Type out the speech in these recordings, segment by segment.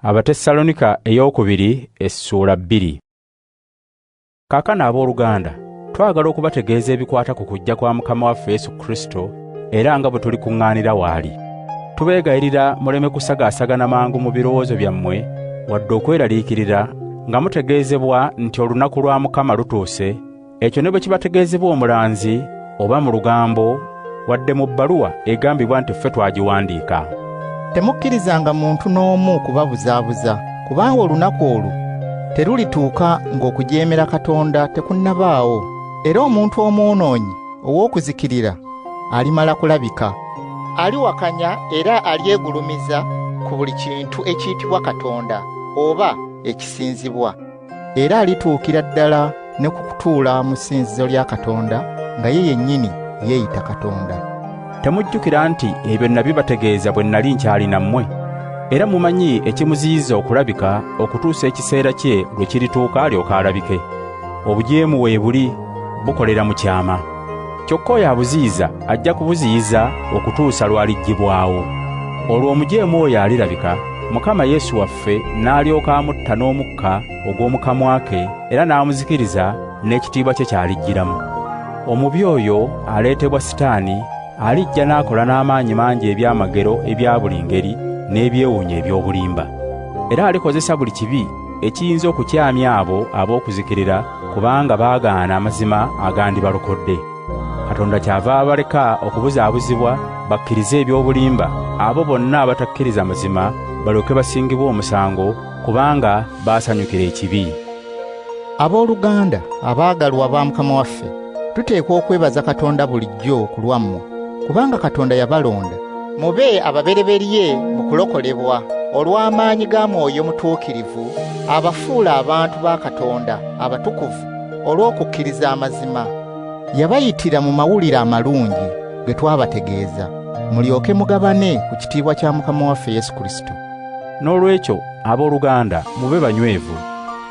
Abatessalonika ey'okubiri essuula 2. Kaakano abooluganda, twagala okubategeeza ebikwata ku kujja kwa Mukama waffe Yesu Kristo era nga bwe tulikuŋŋaanira w'ali. Tubeegayirira muleme kusagaasagana mangu mu birowoozo byammwe wadde okweraliikirira nga mutegeezebwa nti olunaku lwa Mukama lutuuse, ekyo ne bwe kibategeezebwa omulanzi oba mu lugambo wadde mu bbaluwa egambibwa nti ffe twagiwandiika. Temukkirizanga muntu n'omu kubabuzaabuza, kubanga olunaku olwo terulituuka ng'okujeemera Katonda tekunnabaawo, era omuntu omwonoonyi ow'okuzikirira alimala kulabika. Aliwakanya era alyegulumiza ku buli kintu ekiyitibwa Katonda oba ekisinzibwa, era alituukira ddala ne ku kutuula mu ssinzizo lya Katonda nga ye yennyini yeeyita Katonda. Temujjukira nti ebyo nabibategeeza bwe nali nkyali nammwe? Era mumanyi ekimuziyiza okulabika okutuusa ekiseera kye lwe kirituuka alyoke alabike. Obujeemu weebuli bukolera mu kyama. Kyokka oyo abuziyiza ajja kubuziyiza okutuusa lw'aliggyibwawo. Olwo omujeemu oyo alirabika, Mukama Yesu waffe n'alyoka amutta n'omukka ogw'omu kamwa ke era n'amuzikiriza n'ekitiibwa kye ky'alijjiramu. Omubi oyo aleetebwa Sitaani alijja n'akola n'amaanyi mangi ebyamagero ebya buli ngeri n'ebyewuunyo eby'obulimba. Era alikozesa buli kibi ekiyinza okukyamya abo ab'okuzikirira kubanga baagaana amazima agandibalokodde. Katonda kyava abaleka okubuzaabuzibwa bakkirize eby'obulimba, abo bonna abatakkiriza mazima balyoke basingibwe omusango kubanga baasanyukira ekibi. Abooluganda abaagalwa ba Mukama waffe, tuteekwa okwebaza Katonda bulijjo ku lwammwe, kubanga Katonda yabalonda mube ababereberye mu kulokolebwa olw'amaanyi ga Mwoyo Mutuukirivu abafuula abantu ba Katonda abatukuvu olw'okukkiriza amazima. Yabayitira mu mawulire amalungi ge twabategeeza, mulyoke mugabane ku kitiibwa kya Mukama waffe Yesu Kristo. N'olwekyo abooluganda mube banywevu,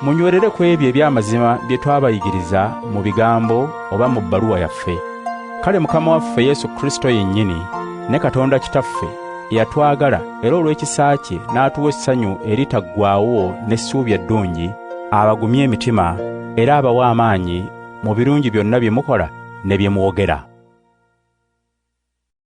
munywerere ku ebyo eby'amazima bye twabayigiriza mu bigambo oba mu bbaluwa yaffe. Kale Mukama waffe Yesu Kristo yennyini ne Katonda Kitaffe eyatwagala era olw'ekisa kye n'atuwa essanyu eritaggwaawo n'essuubi eddungi, abagumye emitima era abawe amaanyi mu birungi byonna bye mukola ne bye mwogera.